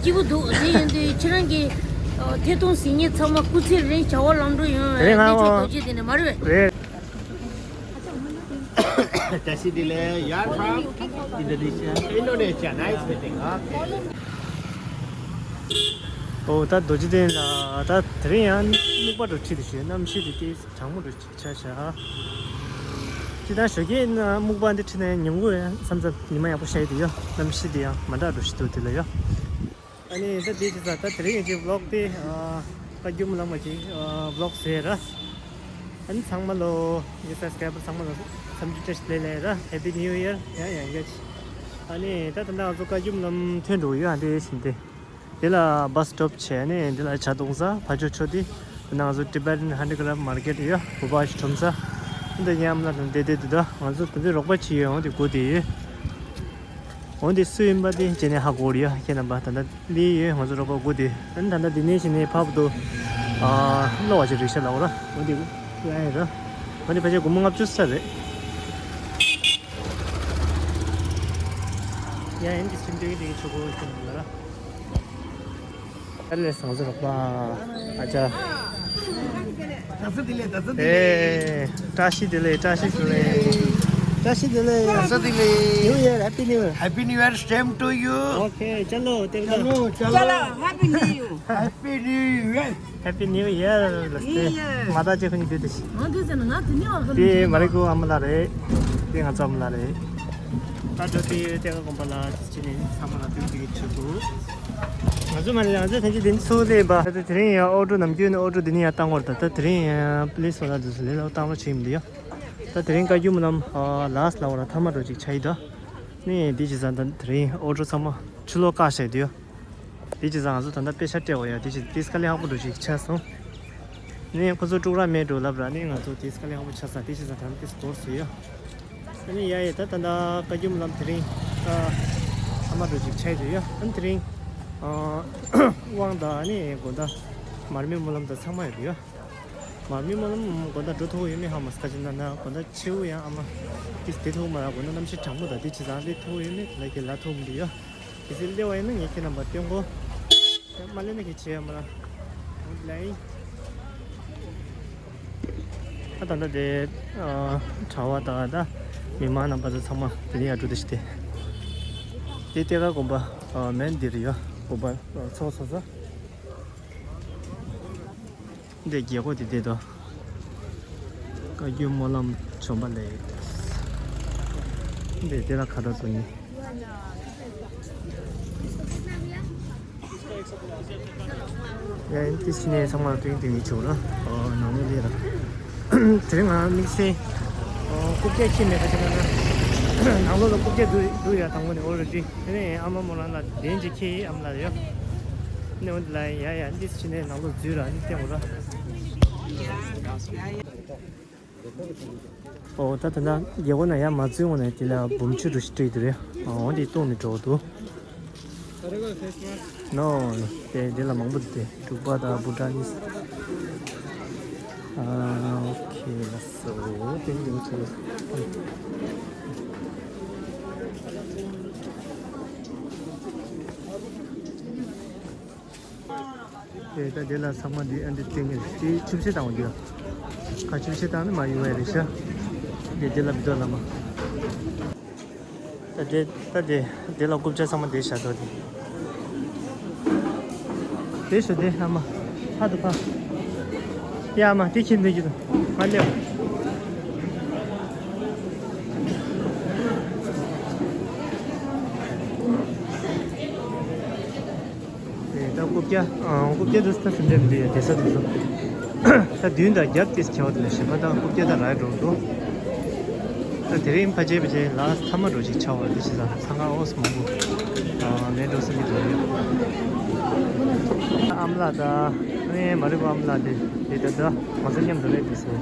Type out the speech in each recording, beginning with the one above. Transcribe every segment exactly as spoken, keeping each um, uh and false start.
སྐྱིད་པོ་འདུག་དེ་ཡིན་དུས་ཁྱེད་རང་གི་ཐད་གཏོང་ཟིན་མཁན་ཚང་མ་སྐུ་ཚེ་རིང་བྱ་བ་ལམ་འགྲོ་ཡོང་བའི་དེ་རིང་ང་གནས་ཚུལ་རྡོ་རྗེ་གདན་ནས་མ་རེད་པས། རེད། Tashi delay, you are from Indonesia? Indonesia, nice meeting. Okay. ཨོ་ད་རྡོ་རྗེ་གདན་ལ་ད་དེ་རིང་ཡང་སྨུག་པ་འདྲ་ཁྲིད་དེ་ཞོད་གནམ་གཤིས་དེ་ཏིས་གྲང་མོ་འདྲ་ཅིག་ཆགས་ཤག་ཅི་ད་ཞོད་ཀྱི་ན་སྨུག་པ་འདི་ཁྲིད་ན་ཡང་ཉིན་གུང་ཡང་མཚམས་མཚམས་ཉི་མ་ཡག་པོ་ཤར་ཡི་དེ་ཡོད། གནམ་གཤིས་དེ་ཡང་མ་འདྲ་འདྲ་ཞིག་འདུག་དེ་ལ་ཡོད། ཨ་ནི་ད་དེ་ཅི་ཟ་ད་དེ་རིང་གི་ཅིག་vlog་དེ་ཨ་བཀའ་བརྒྱུད་སྨོན་ལམ་གྱི་ཨ་vlog་ཟེར་ར། ཨ་ནི་ཚང་མ་ལོ་ངའི་subscriber་ཚང་མ་ལོ་འཚམས་འདྲི་བཀྲ་ཤིས་བདེ་ལེགས་ར། Happy New Year། ཡང་ཡང་བསྐྱར་ཅིག་ཨ་ནི་ད་ད་ལྟ་ང་ཚོ་བཀའ་བརྒྱུད་སྨོན་ལམ་ཐོན་འགྲོ་གི་ཡོད། ཨ་འདི་བཞིན་ཏེ་འདི་ལ་bus stop་བྱས་ནས་འདི་ལ་ཇ་འཐུང་ས་ཕ་ཇོ་ཆོ་དེ་ད་ང་ཚོ་Tibetan Handicraft Market་ཡོད། བོད་པ་ཞིག་ཁྲོམ་ས་འདི་ཉམས་ལ་དང་བསྡད་བསྡད་དུ་ད་ང་ཚོ་དེ་འདྲའི་རོགས་པ་བྱེད་ཡོད། འོང་དེ་སྒུག་བསྡད་ཡོད། འོ་འདི་སུ་ཡིན་པ་དེ་རྗེས་ནས་ཧ་གོ་རེད་ཡ། ཁྱེད་རྣམ་པ་ད་ལྟ་ལི་ཡོད་ང་ཚོ་རོགས་པ་སྒུག་དེ། ཨ་ནི་ད་ལྟ་འདི་ནས་གཞི་ནས་ཕབ་ཏུ་ཨ་གློ་བ་ཞིག་རིག་ཤ་ལའོ་ར། འོ་འདི་ལ་ཡིན་ར། འོ་འདི་ཕལ་ཆེར་སྒོར་མོ་ལྔ་བཅུ་ས་རེད། ཡ་ཡིན་གྱི་སིམ་འདྲེ་འདྲེ་ཆོག་གོ་ཤིན་ལ་ར། ཨ་ལས་བཟང་ཟེར་རོགས་པ། ཨ་ཅག་ད་ཚོད་དེ་ལས་ད་ཚོད་དེ་ལས། ཨེ། བཀྲ་ཤིས་བདེ་ལེགས། བཀྲ་ཤིས་བདེ་ལེགས། བཀྲ་ཤིས་བདེ་ལེགས། ད་ཚོད་དེ་ལས། New Year, Happy New Year. Happy New Year, same to you. Okay, चलो, तेरे को। चलो, चलो। चलो, Happy New Year. Happy New Year. Happy New Year. New Year. माता जी को नहीं देते। ང་དུ་ཟེར་ན་ང་དུ་ནི་བ་ག་དེ་མ་རེད་གོ། ཨ་མ་ལགས་རེད། དེ་ང་ཚོ་ཨ་མ་ལགས་རེད། ད་འགྲོ་དུས་ཡོད་དེ་ག་དགོན་པ་ལ་ཕྱིན་ནས་ཚང་མ་ལ་ཐུགས་རྗེ་ཆེ་གོ། ང་ཚོ་མ་ལ་ང་ཚོ་ཐེངས་གཅིག་དེ་ཚུར་སླེབས་པ། ད་དེ་རིང་ཡང་ཨོ་ཊོ་ནམ་རྒྱུན་ནས་ཨོ་ཊོ་འདི་ནས་ཡར་བཏང་བར་ད་ད་དེ་རིང་ཡང་པི་ལི་སི་བ་ལ་འདི་ཚོ་ལས་ལ་བཏང་རོགས་བྱེད་ཡིན་འདི་ཡ། ད་དེ་རིང་བཀའ་བརྒྱུད་སྨོན་ལམ་ལ་སི་ལ་བ་ལ་ཐ་མ་འགྲོ་ཅིག་ཆ་ཡི་ད། ནས་འདི་ཅི་ཟ་ད་དེ་རིང་ཨོ་ཊོ་ཚང་མ་ཕྱི་ལོགས་བཀག་བཞག་འདི་ཡ། འདི་ཅི་ཟ་ང་ཚོ་ད་ལྟ་དཔེ་ཆ་སྤྲད་འོ་ཡ། འདི་ཅི་ཏིས་དཀའ་ལས་ཁག་པོ་འགྲོ་ཅིག་ཆགས་སོང་། ནས་ཁོ་ཚོ་ཀྲུག་ར་མེད་འགྲོ་ལབ་ར། ནས་ང་ཚོ་ཏིས་དཀའ་ལས་ཁག་པོ་ཆགས་ས་འདི་ཅི་ཟ་ད་ཏིས་སྐོར་སུ་ཡ། ཨ་ནི་ཡ་ཡ་ད་ད་ད་བཀའ་བརྒྱུད་སྨོན་ལམ་དེ་རིང་ཨ་ཨ་མ་འགྲོ་ཅིག་ཆགས་འདུག་ཡ། ཨ་ནི་དེ་རིང་ཨ་དབང་དང་ཨ་ནི་དགོན་བདག་མར་མེ་སྨོན་ལམ་དང་ཚང་མ་ཡོད་འདུག་ཡ། མར་མེ་སྨོན་ལམ་དགོན་བདག་འགྲོ་ཐུབ་ཡོད་མེད་ཧ་མ་སི་ཁ་ཅིག་ན་ན་དགོན་བདག་ཆེའུ་ཡང་ཨ་མ་ཏིས་དེ་ཐུབ་མ་ར། དགོན་བདག་གནམ་གཤིས་གྲང་མོ་དང་དེ་ཅི་ཟ་ལས་ཐུབ་ཡོད་མེད་ལ་ཁྱེད་ལ་ཐུབ་མི་འདུག་ཡ། དེ་ཚེ་སླེབས་པ་ཡིན་ན་ངས་ཁྱེད་རྣམ་པ་སྟོན་གོ། མ་སླེབས་ན་ཁྱེད་བྱེད་ཡ་མ་ལ། ལའི། ཨ་ད་ལྟ་དེ་ཨ་གྲྭ་བ་དང་ད་མི་མང་རྣམ་པ་ཚོ་ཚང་མ་དེ་ནས་ཡར་འགྲོ་བསྡད་ཤག་དེ་དེ་ག་དགོན་པ་ཨ་མེན་འདི་རེད་ཡ། དགོན་པ་ཚོགས་སོ་སོ། འདི་རྒྱལ་སྒོ་དེ་བསྡད་དོ། བཀའ་བརྒྱུད་སྨོན་ལམ་བྱོན་པ་ལས། འདི་དེ་ལ་ཁ་བརྡ་བཟོ་ནི། ཡ་ཡིན་ཏི་སི་ནས་ཚང་མ་ལ་ཏིང་ཏིང་ཡིན་ཆོག་ལ། ཨོ་ནང་མི་ལས་ལ། དེ་རིང་ང་དམིགས་བསལ་ཨོ་རྐུབ་བཀྱག་ཁྱེར་མེད་པ་ཅིག་ན་ན། ནང་ལོགས་ལ་རྐུབ་བཀྱག་འདུག་འདུག་ཡ་དང་པོ་ནས་ཨོ་རེ་ཌི། དེ་ནས་ཨ་མ་མོ་རང་ལ་བདེན་ཅིག་ཁྱེར་ཨ་མ་ལ་ཡོད། ནས་འོ་འདི་ལ་ཡ་ཡ་འདི་ཕྱི་ནས་ནང་ལོགས་འཛུལ་ར་ནི་སྟེང་འོ་ར། ཨོ་ད་ད་ན་རྒྱལ་པོ་ན་ཡ་མ་འཛུལ་འོང་ནས་དེ་ལ་འབུམ་ཆུ་རུ་ཞིག་སྤྲད་དེ་རེད། ཨོ་འདི་གཏོང་ནས་འགྲོ་འདུག་ནོ། དེ་དེ་ལ་མང་པོ་འདུག་སྟེ་འབྲུག་པ་དང་བྷུ་ཊ་ནི་སི། ཨ་ཨོ་ཁེ་ལ་སོ་དེ་འདུག་ཚུལ། དེ་ད་དེ་ལ་ཚང་མ་འདི་ཨ་འདི་སྟེང་གི་དེ་ཆུ་བྱེ་བཏང་བ་འདི་ལ། ཁ་ཆུ་བྱེ་བཏང་ནི་མ་ཡོང་བའི་རེད་ཤག་དེ་དེ་ལ་བི་དོ་ལ་མ། ད་དེ་ད་དེ་དེ་ལ་རྐུབ་བཀྱག་ཚང་མ་དེ་བཞག་འདུག་དེ། དེ་ཞོ་དེ་ཨ་མ། ཕ་དུ་ཕ། ཡ་མ་དེ་ཁྱེར་འདུག་གི་འདུག་མ་སླེབས། དེ་ད་རྐུབ་བཀྱག་ཨ་རྐུབ་བཀྱག་དེ་ད་སེམས་ཁྲལ་མི་འདུག་ཡ། དེ་ས་དེ་ཚོ་ད་མདུན་དང་རྒྱབ་དེ་ཁྱེར་བ་དེ་ལ་ཞེན་པ་དང་རྐུབ་བཀྱག་ད་རག་འགྲོ་འདུག་ད་དེ་རིང་ཕ་ཆེ་ཕ་ཆེ་ལ་ཐ་མ་འགྲོ་ཅིག་ཆགས་པ་དེ་ཞེ་ས་ཚང་ཁ་ཨོ་སི་མང་པོ་ཨ་མེད་འགྲོ་ས་མི་འགྲོ་ཡོད། ཨ་མ་ལགས་ད་ཨེ་མ་རེད་པ། ཨ་མ་ལགས་དེ་དེ་ད་ད་ང་ཚོ་མཉམ་དུ་རེད་དེ་ཟེར།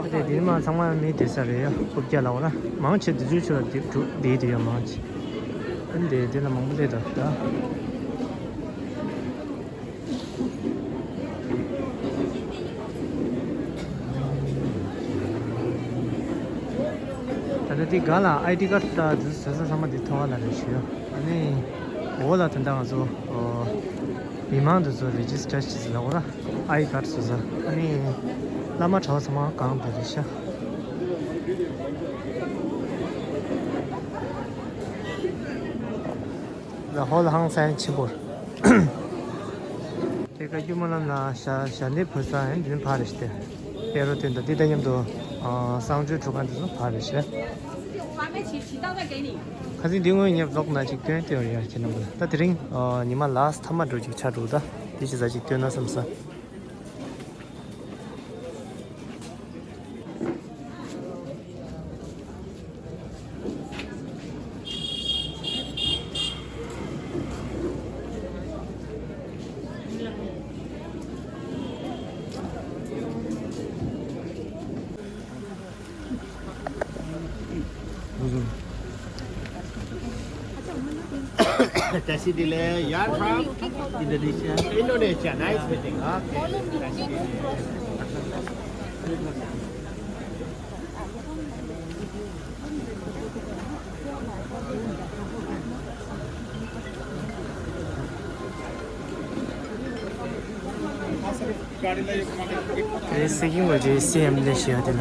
ཨ་དེ་དེ་མ་ཚང་མ་མི་དེ་ས་རེད་ཡ། རྐུབ་བཀྱག་ལ་འོ་ན་མང་ཆེ་དེ་ཚོའི་ཆུ་ལ་དེ་འགྲོ་བསྡད་དེ་ཡ་མང་ཆེ། ཨ་དེ་དེ་ལ་མང་པོ་སླེབས་འདུག་ད། ད་ལྟ་དེ་ག་ལ་ཨའི་ཌི་ཀར་ད་དེ་ཚོ་བཟོ་ས་ཚང་མ་དེ་ཐོག་ལ་རེད་ཞུ། ཨ་ནི་ འོ་ལ་ད་ལྟ་ང་ཚོ་ཨོ་མི་མང་དེ་ཚོ་རེ་ཇི་སི་ཊར་བྱེད་ཟེར་ལབ་ར། ཨའི་ཀར་བཟོ་ས། ཨ་ནི་བླ་མ་གྲྭ་པ་ཚང་མ་གང་དེ་རེད་ཤག The whole ཧང་སང་ཆེན་པོ། དེ་ཀ་ཀྱུ་མ་ལམ་ལ་ཞྭ་ཞྭ་ལི་བུ་ས་ཡན་དེ་ནི་ཕ་རེ་ཤི་ཏེ། དཔེ་རོ་དེ་འདྲ་འདི་དང་མཉམ་དུ་ཨ་གསང་སྤྱོད་གྲུ་ཁ་འདི་ཚོ་ཕ་རེ་ཤི། ཁ་སང་འདི་སྔོན་ངས་བློག་ན་ཅིག་སྟོན་སྟེ་ཡོད་རེད་ཡ་ཁྱེད་རྣམ་པ་ལ། ད་དེ་རིང་ཨ་ཉི་མ་ལ་སི་ཐ་མ་འགྲོ་ཅིག་ཆགས་འགྲོ། ད་དེ་ཅི་ཟ་ཅིག་སྟོན་ན་བསམ་ས། Tashi Delek, you are from? Indonesia. Indonesia, nice meeting. Okay. Tashi Delek. དེ་སི་ཀིམ་གྱི་སི་ཨེམ་ལས་བྱེད་ཡ་དེ་ལ།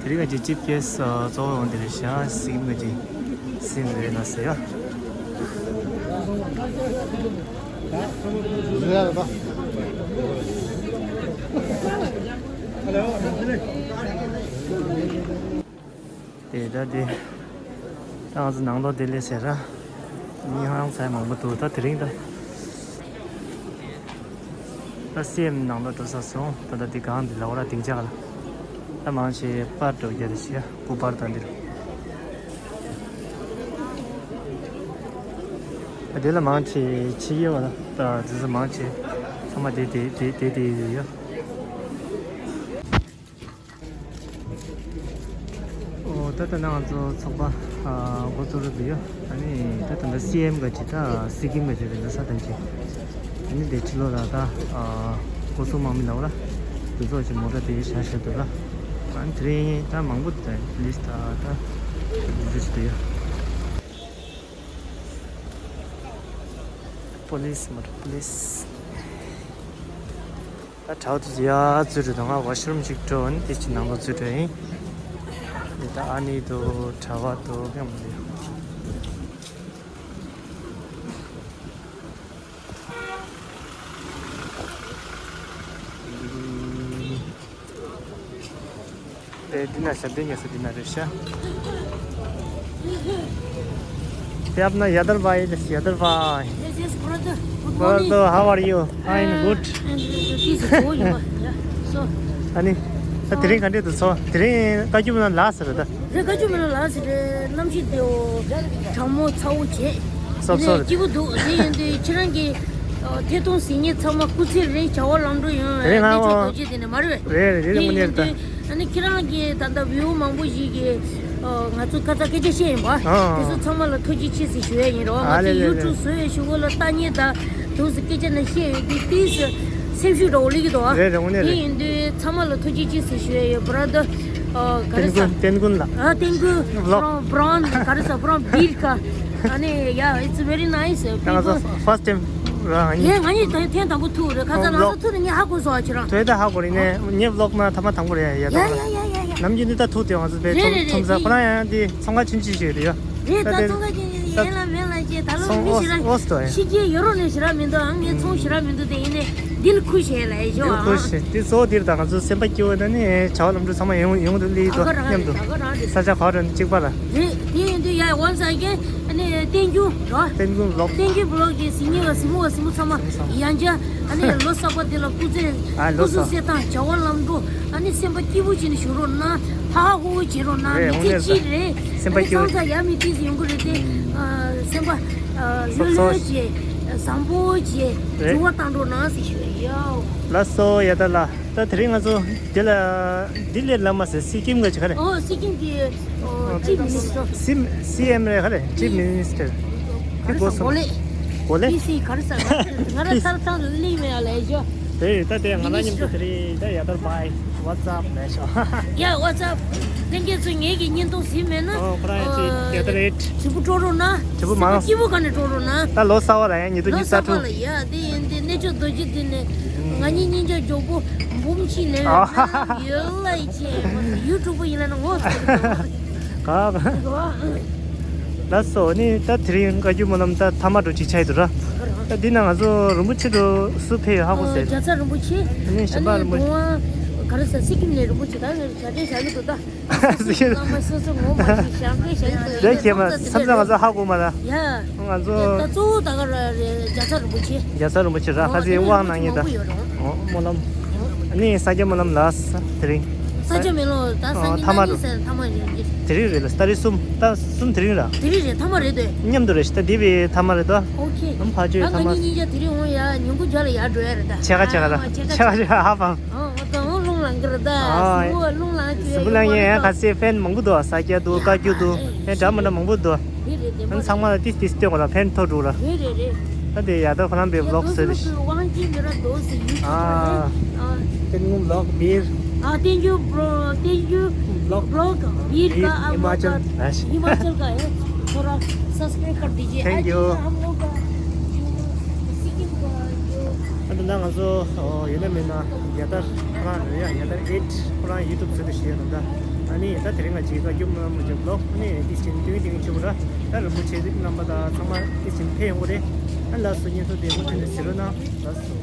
དེ་རིང་གི་ཅིབ་ཀེ་སི་གཙོ་བོ་འོང་དེ་རེད་ཤག་སི་ཀིམ་གྱི་སི་ཨེམ་རེད་ན་ཟེར་ཡ། དེ་ད་དེ། ད་ང་ཚོ་ནང་ལོགས་དེ་ལས་ཟེར་ར། མི་ཧང་སང་མང་པོ་འདུག་ད་དེ་རིང་ད། ད་སི་ཨེམ་ནང་ལོགས་འགྲོ་ས་སོང་། ད་ད་དེ་གང་དེ་ལ་བ་ར་སྡིངས་ཆ་ག་ལ། ད་མང་ཆེ་པར་འགྲོ་རྒྱུ་རེད་ཤག་སྐུ་པར་དང་འདིར། ད་དེ་ལ་མང་ཆེ་ཕྱི་རྒྱལ་བ་ལ་ད་དེ་ཚོ་མང་ཆེ་ཚང་མ་དེ་དེ་དེ་དེ་དེ་ཡོད་ཡ། ཨོ་ད་ལྟ་ན་ང་ཚོ་ཚོགས་པ་ཨ་འགོ་བཙུགས་རེད་འདུག་ཡ། ཨ་ནི་ད་ད་ལྟ་སི་ཨེམ་ག་ཅི་ད་སི་ཀིམ་ག་ཅི་རེད་ལ་ས་དང་ཅི། ཨ་ནི་དེ་ཕྱི་ལོགས་ལ་ད་ཨ་སྐུ་སྲུང་དམག་མི་ལ་བ་ལ་དེ་ཚོ་ཅི་མོ་ཊ་དེ་བཞག་བཞག་འདུག་ལ། ཨ་ནི་དེ་རིང་ད་མང་པོ་འདུག་ད་ལིས་ད་ད་འདི་འདྲ་ཞིག་འདུག་ཡ། པོ་ལིས་མོ་ཊ་པོ་ལིས། ད་གྲྭ་བ་དེ་ཚོ་ཡར་འཛུལ་འགྲོ་དང་ང་ཝ་ཤ་རུམ་ཞིག་འགྲོ་ནི་དེ་ཅི་ནང་ལོགས་འཛུལ་འགྲོ་ཡིན། དེ་ད་ཨ་ནི་དུ་གྲྭ་བ་དུ་ཡང་མི་འདུག་དེ་འདི་ན་ཞབས་བརྟན་ཉལ་ས་འདི་ན་རེད་ཤག་དེ་ཨབ་ན་ཡ་དར་བྷའི་དེ་ཡ་དར་བྷའི། Yes, yes, brother. Good morning. Brother, how are you? Fine, uh, good. And, uh, this is Joe, you know, yeah. So, ཨ་ནི། ད་དེ་རིང་ག་འདྲས་འདུག་ཚོ། དེ་རིང་བཀའ་བརྒྱུད་མི་ནང་ལ་ཟེར་རེད་ད། རེད། བཀའ་བརྒྱུད་མི་ནང་ལ་ཟེར་རེད། གནམ་གཤིས་དེ་འོ་གྲང་མོ་ཚ་བོ་བྱས། སོབ་སོབ་རེད། སྐྱིད་པོ་འདུག་དེ་ཡིན་དུས་ཁྱེད་རང་གི་ཨ་ཐད་གཏོང་གཟིགས་མཁན་ཚང་མ་སྐུ་ཚེ་རིང་བྱ་བ་ལམ་འགྲོ་ཡོང་། དེ་རིང་ང་ཨོ་རྗེ་དེ་ནས་མ་རེད་པས། རེད་རེད། དེ་རིང་དངོས་གནས་རེད་ད། ཨ་ནི་ཁྱེད་རང་གིས་ད་ལྟ་བིའུ་མང་པོ་ཞིག་གིས་ཨ་ང་ཚོ་ཁ་ཚ་སྐད་ཆ་བཤད་ཡིན་པ། ཨ་དེ་ཚོ་ཚང་མ་ལ་ཐུགས་རྗེ་ཆེ་ཟེར་ཞུ་ཡ་ཡིན་རོ། ང་ཨ་ཚོ་ལེ་ལེ་ཡུ་ཊུབ་ལེ། བཟོ་ཡ་ཞུ་གོ་ལ་ལྟ་མཁན་དང་དུང་སི་སྐད་ཆ་ནང་བཤད་ཡོད་དུས་དེས་སེམས་ཤུགས་འདྲ་བོ་སླེབས་ཀྱི་འདུག་ཨ། རེད་རེད། དངོས་གནས་དེ་རེད། ཡིན་དུས་ཚང་མ་ལ་ཐུགས་རྗེ་ཆེ་ཟེར་ཞུ་ཡ་ཡོད། Brother ཨ་ག་རེ་ཟ། ཏན་ཀུན་ཏན་ཀུན་ལགས། ཨ་ཏན་ཀུན་ལོག from brown ག་རེ་ཟ། From Birka. ཨ་ནི་yeah, it's very nice. ང་ཚོ་people first time རང་ཡིན། ཡེ་ང་གཉིས་ཐེངས་དང་པོ་ཐུག་རེད། ཁ་སང་ལགས་ས་ཐུག་ནས་ངས་ཧ་གོ་སོང་ཨ་ཁྱེད་རང་། དོན་དག་ཧ་གོ་རེད་ནས་ངས་བློག་ན་ཐ་མ་དང་པོ་རེད་ཡ། ཡ་ཡ་ཡ་ཡ། ནམ་རྒྱུན་འདི་ལྟ་ཐུག་དེ་ང་ཚོ་པས་ཐུག་རེད་རེད་ཐུག་ས་ཁོ་རང་ཡང་འདི་ཚོང་ཁང་ཆུང་ཆུང་ཞིག་རེད་ཡ། རེད་ད། ད་ཚོང་ཁང་ཆུང་ཆུང་ཡིན་ལ་མེད་ལ་ཅེ་ད་ལོ་མི་ཞེ་དྲག་ཕྱི་རྒྱལ་ཡོ་རོབ་ནས་ཞེ་དྲག་མི་འདུག་ཨང་། ངས་ཚོང་ཞེ་དྲག་མི་འདུག་དེ་ཡིན་ནས་འདི་ལ་ཁུ་བྱས་ལ་ཡ་ཞོ་ཨང་། ཁུ་བྱས་འདི་གཙོ་བོ་འདིར་ད་ང་ཚོ་སེམས་པ་སྐྱིད་པོ་ད་ནི་བྱ་བ་ལམ་འགྲོ་ཚང་མ་ཡོང་ཡོང་དུ་ལི་དོ་མཉམ་དུ་ས་ཆ་ག་ར་གཅིག་པ་ལ། རེད། དེ་ཡིན་དུས་ཡ་ཝན་ས་ཀེ་ཨ་ནི་བསྟན་རྒྱུ་རོ། བསྟན་རྒྱུ་ལོག་བསྟན་རྒྱུ་བློག་གི་གཟིགས་མཁན་ལ་གཟིགས་མོ་བ་གཟིགས་མོ་ཚང་མ་ཡང་བསྐྱར་ཨ་ནི་ལོ་གསར་པ་འདི་ལ་སྐུ་ཚེ་ཨ་ལོ་སྐུ་གཟུགས་གསལ་ཐང་བྱ་བ་ལམ་འགྲོ་ཨ་ནི་སེམས་པ་སྐྱིད་པོ་བྱས་ནས་བཞུགས་རོགས་གནང་། ཧ་ཧ་ཧུ་ཧུ་བྱེད་རོགས་གནང་། རེད། མི་དངོས་གནས་ཚེ་རེད། གཅིག་རེད། སེམས་པ་ཨ་ནི་སྐྱིད་པོ། ཚང་ས་ཡ་མི་ཏིས་ཡོང་གི་རེད་དེ། ཨ་སེམས་པ་ཨ་ལྷོད་ལྷོད་བྱས་བཟང་པོ་བྱས་རེད། འགྱུར་བ་བཏང་རོགས་གནང་ཟེར་ཞུ་ཡ་ཡོ། ལགས་སོ་ཡ་ད་ལ། ད་དེ་རིང་ང་ཚོ་འདི་ལ་འདི་ལས་ལ་མ་ཟེར་སི་ཀིམ་ག་ཅི་ག་རེད། ཨོ་སི་ཀིམ་གི་ཨོ་ཅིབ་མི་ནི་སི་ཊར། སི་སི་ཨེམ་རེད་ག་རེད། ཅིབ་མི་ནི་སི་ཊར། ག་རེ་ཟེར་གོ་ལེ། གོ་ལེ། ཨི་སི་ག་རེ་ཟེར་ང་ར་ཐར་ཐང་ལི་མེ་ཡ་ལེ་ཞོ། དེ་ད་དེ་ང་ལ་མཉམ་དུ་དེ་རིང་ད་ཡ་དར་བྷའི། What's up, man? Yeah, what's up? ལྷན་རྒྱས་ཚོ་ངེད་ཀྱི་བརྙན་ཐུང་གཟིགས་མེད་ན། ཨོ། ཁོ་རང་ཡང་ཅིག་ཨ། རྒྱལ་དར་རེད། དྲིལ་བུ་དཀྲོག་རོགས་གནང་། དྲིལ་བུ་མང་། སྐྱིད་པོ་ག་ནས་དཀྲོག་རོགས་གནང་། ད་ལོ་གསར་པ་ལ་ཡང་ཉིས་སྟོང་ཉི་ཤུ་རྩ་དྲུག་ལ་ཡ་དེ་ཡིན་དེ་གནས་མཆོག་རྡོ་རྗེ་གདན་ནས་ང་གཉིས་གཉིས་ཆ་མགྱོགས་པོ་འབུམ་གཅིག་ལེན་ཨ། ཡོད་ལ་ཡི་ཆེ་ཡུ་ཊུབ་པ་ཡིན་ལ་ན་ངོ་ཚ་གི་འདུག་ག་ལགས་སོ། ནི་ད་དེ་རིང་བཀའ་བརྒྱུད་སྨོན་ལམ་ད་ཐ་མ་འགྲོ་ཅིག་ཆགས་ཡོད་དོ་ར། ད་འདི་ན་ང་ཚོ་རིན་པོ་ཆེ་དུ་སུ་ཕེབས་ཧ་གོ་ཟེར། རྒྱལ་ཚབ་རིན་པོ་ཆེ། ནི་གཞན་པ་རིན་པོ་ཆེ། ག་རེ་ཟེར་སི་ཀིམ་ནས་རིན་པོ་ཆེ་ད་ངས་བྱ་བྲལ་བྱ་གི་འདུག་ད། སི་ཀིམ་བླ་མ་སོ་སོ་ངོ་མ་ཞིག་ཞབས་འདྲེན་བྱ་གི་འདུག་དེ་ཁྱེད་མ་མཚམས་མཚམས་ང་ཚོ་ཧ་གོ་མ་ད། ཡ། ང་ཚོ་ད་གཙོ་བོ་ད་ག་ར་རེད་རྒྱལ་ཚབ་རིན་པོ་ཆེ། རྒྱལ་ཚབ་རིན་པོ་ཆེ་ར་ཁ་སང་དབང་གནང་མཁན་ད། ཨོ་སྨོན་ལམ། ནི་ས་སྐྱ་སྨོན་ལམ་ལ་དེ་རིང་། ས་སྐྱ་མེ་ལོ་ད་ས་ཨ་སྐྱ་ཐ་མ་ན་རེད། ནི་ས་ཐ་མ་རེད། དེ་རིང་རེད་ལ་ཏ་རིག་གསུམ་ད་གསུམ་དེ་རིང་ར། དེ་རིང་རེད་ཐ་མ་རེད་དེ། མཉམ་དུ་རེད་ཤི་ད་འདི་བའི་ཐ་མ་རེད་ད། ཨོ་ཁེ། ཨམ་ཕ་ཆོས་ད་ཐ་ང་མ། གཉིས་གཉིས་ཆ་དེ་རིང་འོང་ཡ་ཉིན་གུང་རྒྱ་ལ་ཡར་འགྲོ་ཡ་རེད་ད། ཆེ་ཁ་ཆེ་ཁ་ད། ཨ་ཆེ་ཁ་ཆེ་ཁ་ཧ་ཕམ། ཨོ་ད་འོང་རླུང་ལངས་གི་རེད་ད། ཨ་སུ་རླུང་ལངས་ཀྱི་སུ་བུ་ལ་ཡིན་ཡ་ཁ་སེ་ཕན་མང་པོ་འདུག་ས་སྐྱ་འདུག་བཀའ་བརྒྱུད་འདུག་ཕན་འདྲ་མི་འདྲ་མང་པོ་འདུག་དེ་རེད་དེ་མ་ཨ་ཚང་མ་ལ་ཏིས་ཏིས་སྟོན་དགོས་ལ་ཕན་ཐོགས་འགྲོ་ལ། དེ་རེད་རེད། ད་དེ་ཡ་ད་ཁོ་རང་པའི་ཡ་ཝི་ལོག་དོ་ཟེར་སུ་ཏུ་ཝང་ཅི་མི་ར་དོ་སི་ཡུ་ཊུབ་ཨ་རེད། ཨ་ཏེན་ངུ་ཝི་ལོག་མིར། ཨ་ཏེན་ཡུ་ཝི་ལོག་ཏེན་ཡུ་ཝི་ལོག་མིར་ཀ་ཨ་ཧི་མ་ཅལ་ཨ་ཧི་མ་ཅལ་ཀ་ཧེ། ཐོ་ར་སབ་སི་ཀ་རའིབ་ཀར་དི་ཇི། Thank you. ཨ་ཏེན་ཡུ་ཧམ་ལོག་ག་ཡུ་སི་ཀིམ་ག་ཡུ། ཨ་ད་ང་ཚོ་ཡོད་ན་མེད་ན་རྒྱལ་དར་ཁོ་རང་རེད་ཡ་རྒྱལ་དར་ཨེཊ་ཁོ་རང་ཡུ་ཊུབ་ཚོད་དུ་ཞུས་ཡོད་ད། ཨ་ནི་ད་དེ་རིང་ང་ཅིག་བཀའ་བརྒྱུད་སྨོན་ལམ་མུ་ཇེ་ཝི་ལོག་ཨ་ནི་ཏིས་ཅིན་ཏིང་ཏིང་ཆུ་བུ་ར། ད་རིན་པོ་ཆེ་རྣམ་པ་དང་ཚང་མ་ཏིས་ཅིན་ཕེབས་ཡོང་གི་རེད། ཨ་ལགས་སོ་བརྙན་ཐུང་དེ་མུ་མཐུད་ནས་གཟིགས་རོགས་གནང་། ལགས་སོ།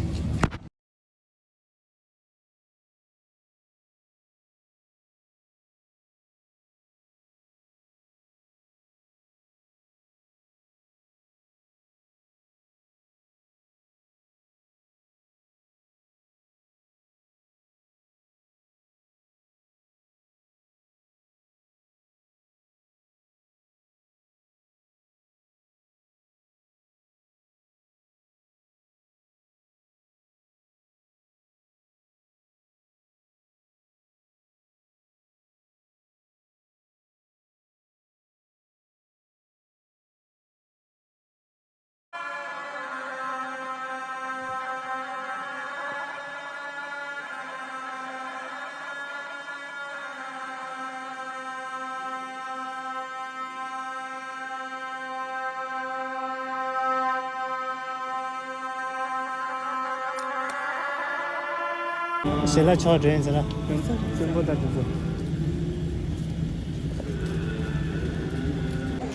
ཞལ་ལག་མཆོག་འདྲེན་ཟེར་ན། དེ་ཚོ་བཙན་པོ་དང་དེ་ཚོ།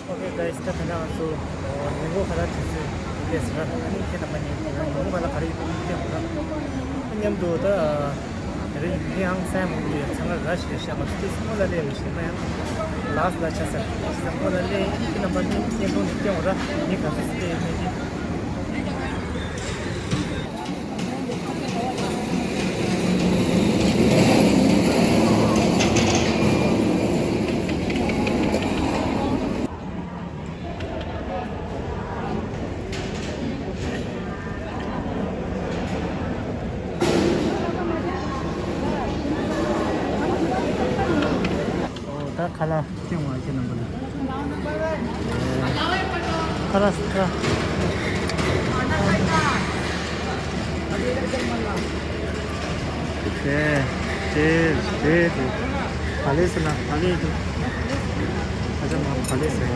ཨོ་ཁེ་གྷའི་སི། ད་ད་ང་ཚོ་ཉིན་གུང་ཁ་ལག་དུས་ཚོད་དེ་ལས་ཟེར་ན། ཨ་ནི་ཁྱེད་རྣམ་པ་ནས་ཉིན་གུང་ཁ་ལག་ག་རེ་ཡོད་པ་སྟོན་དགོས་ན། མཉམ་དུ་ད་དེ་རིང་ནི་ཧང་སང་མང་པོ་ཡོད། ཚང་མ་ར་ཞིག་ཤ་མ་ཚོ་དེ་སྔོན་ལ་སླེབས་པ་ཞིག་མ་ཡང་ལགས་ལ་ཆ་ས་སྔོན་ལ་སླེབས། ཁྱེད་རྣམ་པ་ནས་བརྙན་ཐུང་ནས་སྟོན་དགོས་ར། ནི་ག་ཚོད་སླེབས་མེད་ཀྱི། ཨོ་ད་ཁ་ལག་སྐྱོན་མ་ཁྱེད་རྣམ་པ་ལ། ཁ་ལག་ཁ་ལག་དེ་དེ་དེ་དེ་ག་ལེ་ཟེར་ན་ག་ལེ་དེ། ཨ་ཅག་མ་ག་ལེ་ཟེར།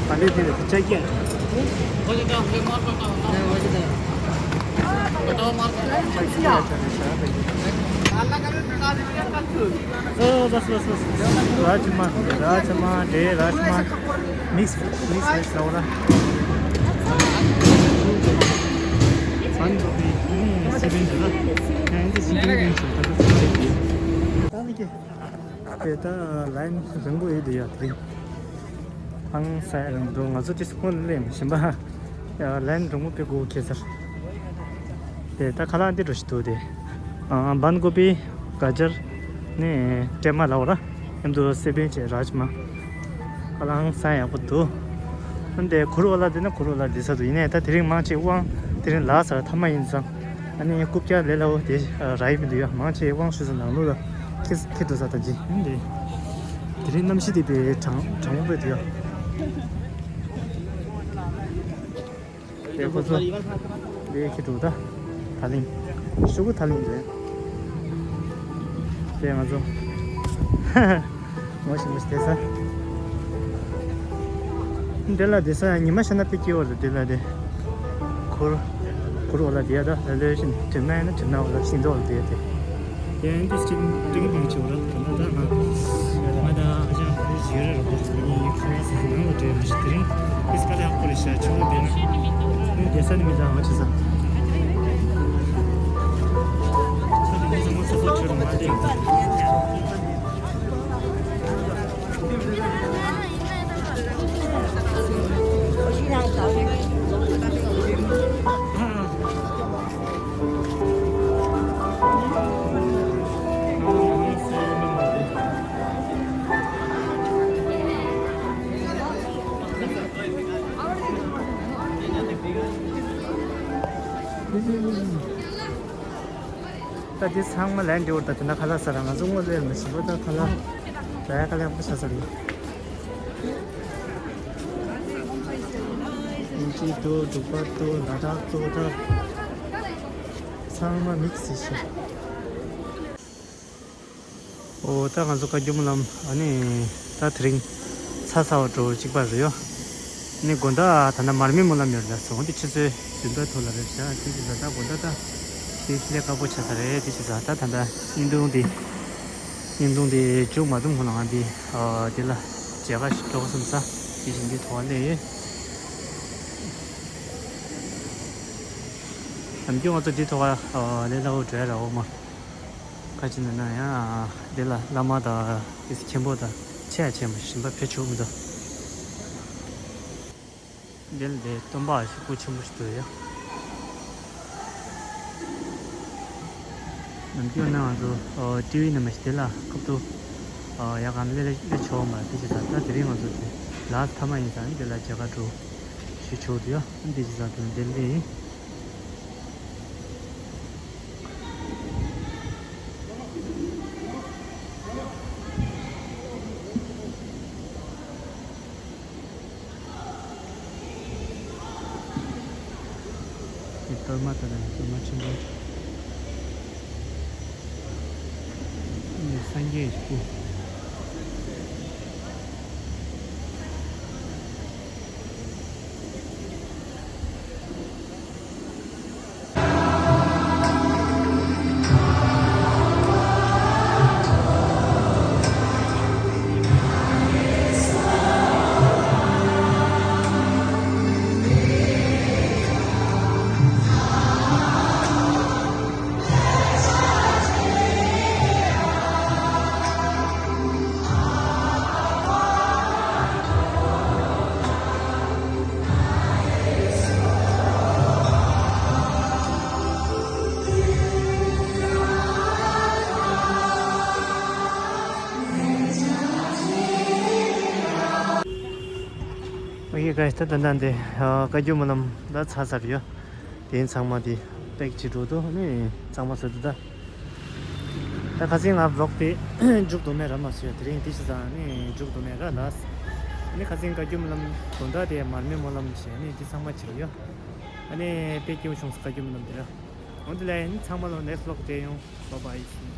ག་ལེ་དེ་ལ་ཅ་ཀྱ། ཨོ་བས་བས་བས། རཱཇ་མ་རཱཇ་མ་དེ་རཱཇ་མ། མིགས་མིགས་བེཇ་ལ་འོ་ན། བན་གོ་བི། སི་བན་དེ་ལ། ཨེ་འདི་སི་བན་དེ་ཚོ་ད་ལྟ་ཚོ་རེད། ད་ནི་ཀྱེ། དེ་ད་ལའིན་རིང་པོ་ཡོད་དེ་ཡ་དེ་རིང་། ཧང་སང་རིང་འདུག་ང་ཚོ་དེ་སྔོན་ལ་སླེབས་མ་ཤེས་པ། ཡ་ལའིན་རིང་པོ་དཔེ་དགོས་ཁེལ་ཚར། དེ་ད་ཁ་ལག་འདི་འགྲོ་ཞིག་འདུག་དེ། ཨ་བན་གོ་བི། ག་ཇར། ནི་ཀྲེ་མ་ལ་འོ་ར། མཉམ་དུ་སི་བན་བྱས་རཱཇ་མ། ཁ་ལག་ཧང་སང་ཡག་པོ་འདུག་ཨ་འདི་གུར་འོག་ལ་བསྡད་ན་གུར་འོག་ལ་བསྡད་ས་འདུག་ཡིན་ནའི་ད་དེ་རིང་མང་ཆེ་དབང་དེ་རིང་ལ་སར་ཐ་མ་ཡིན་ཙང་། ཨ་ནི་རྐུབ་བཀྱག་ལས་སླ་བོ་དེ་རག་གི་མི་འདུག་ཡ། མང་ཆེ་དབང་ཞུ་ས་ནང་ལོགས་ལ་ཁེ་ཁེ་འགྲོ་ས་ད་ཅི་ཡིན་དེ། དེ་རིང་གནམ་གཤིས་དེ་དཔེ་གྲང་གྲང་མོ་དཔེ་འདུག་ཡ། དེ་ཁོ་ཚོ་དེ་ཁེ་འགྲོ་ད། ད་ལིང་ཤོག་གུ་ད་ལིང་རེད། དེ་ང་ཚོ་ངོ་ཤེས་མི་ཤེས་དེ་ས། འདི་ལ་དེ་ས་ཉི་མ་ཤར་ན་དཔེ་སྐྱིད་པོ་རེད། འདི་ལ་དེ་གུར་གུར་འོག་ལ་དེ་ཡ་ད་ལ་ལོས་བཞིན་གྲིབ་ནག་ཡིན་ན་གྲིབ་ནག་འོག་ལ་ཤིང་ཏོག་ལ་དེ་ཡ་དེ། དེ་འདི་སྐྱིད་ཏིང་ཏིང་ཆེ་བ་རེད། ད་ད་ང་ང་ད་ཨ་ཅག་དེ་ཞིག་རེད་རོགས་ནི་ཁོ་ར་སི་ནང་ལ་འདྲེ་མི་ཤེས། དེ་རིང་དེ་སྐད་ལ་ཡག་པོ་རེད་ཤག་ཆུ་བོ་དེ་ན་ནི་དེ་ས་ནི་མི་ད་ང་ཆེ་ས། ད་དེ་ནི་ཚང་མ་སོ་སོ་ཆོས་རུ་མ་དེ། ད་འདི་ཚང་མ་ལན་འདྲི་བར་ད་དེ་འདྲ་ཁ་ལག་ཟ་ར། ང་ཚོ་སྔོན་ལས་མི་ཞིམ་པོ་ད་ཁ་ལག་ད་ཡ་ཁ་ལག་པོ་ཆ་ས་རེད། དབྱིན་ཇི་འདུག་འབྲུག་པ་འདུག་ལ་དྭགས་འདུག་ད་ཚང་མ་མིག་སི་ཤི། ཨོ་ད་ང་ཚོ་བཀའ་བརྒྱུད་སྨོན་ལམ་ཨ་ནི་ད་དེ་རིང་ཚ་ཚ་བ་འགྲོ་གཅིག་པ་རེད་ཡོ། ནི་དགོང་དག་ད་ལྟ་མར་མེ་སྨོན་ལམ་ཡོད་རེད་ལ་སོང་དེ་ཆུ་ཚོད་བདུན་པ་ཐོག་ལ་རེད་བཞག་དེ་ཅི་ཟ་ད་དགོང་དག་ད་དེ་ལས་དཀར་པོ་ཆགས་ས་རེད། དེ་ཅི་ཟ་ད་ད་ལྟ་བརྙན་ཐུང་དེ་བརྙན་ཐུང་དེ་མཇུག་མ་བསྡོམས་གོང་ལ་ང་འདི་ཨ་དེ་ལ་མཇལ་ཁ་ཞིག་འགྲོ་བསམ་ས་དེ་བཞིན་དེ་ཐོག་ལས་ཡོད། ནམ་རྒྱུན་ང་ཚོ་འདི་ཐོག་ཨ་ལས་སླ་བོ་འགྲོ་ཡ་ར་འོ་མ། ཁ་ཅིག་ན་ན་ཡང་འདི་ལ་བླ་མ་དང་ཨིས་མཁན་པོ་དང་ཆེ་ཡ་ཆེ་མ་ཞིམ་པ་ཕེ་ཆུ་མི་འདུག་འདི་ལ་དེ་སྟོན་པ་ཞིག་སྐུ་ཆེན་པོ་ཞིག་འདུག་ཡ། ནམ་རྒྱུན་ན་ང་ཚོ་ཊི་ཝི་ནང་མ་ཞིག་དེ་ལ་ཁབ་ཏུ་ཡག་གམ་ལེ་ལེ་ལེ་ཆོག་མ་དེ་ཞིག་ད་ད་དེ་རིང་ང་ཚོ་དེ་ལ་ཐ་མ་ཡིན་ཙང་འདི་ལ་མཇལ་ཁ་འགྲོ་ཞིག་ཆོག་འདུག་ཡ། འདི་ཞིག་ད་དུང་འདི་ལེ་ཡིན། འདི་གཏོར་མ་དང་ནི་གཏོར་མ་ཆེན་པོ། འདི་སངས་རྒྱས་ཀྱི་སྐུ། ཨོ་ཁེ་གྷའི་སི། ད་ད་ད་འདི་བཀའ་བརྒྱུད་སྨོན་ལམ་ད་ཚར་ཚར་ཡོད། དེ་ཚང་མ་དེ་པེག་ཅིག་འགྲོ་འདུག་ནི་ཚང་མ་བཟོ་འདུག་ད། ད་ཁ་སང་ང་བི་ལོག་དེ་མཇུག་བསྡོམས་མེད་ར་མ་བཟོས་ཡ། དེ་རིང་དེ་ཞིག་ཙང་ནི་མཇུག་བསྡོམས་མེད་ར་ལ། ནི་ཁ་སང་བཀའ་བརྒྱུད་སྨོན་ལམ་དགོང་དག་དེ་མར་མེ་སྨོན་ལམ་བྱས་ནི་དེ་ཚང་མ་བྱས་ཡོད། ཨ་ནི་དཔེ་སྐྱིད་པོ་བྱུང་སོང་བཀའ་བརྒྱུད་སྨོན་ལམ་དེ་ར། འོན་ཏེ་ལས་ནི་ཚང་མ་ལོ་ནེགསི་བི་ལོག་དེ་ཡོང་། Bye bye, see you.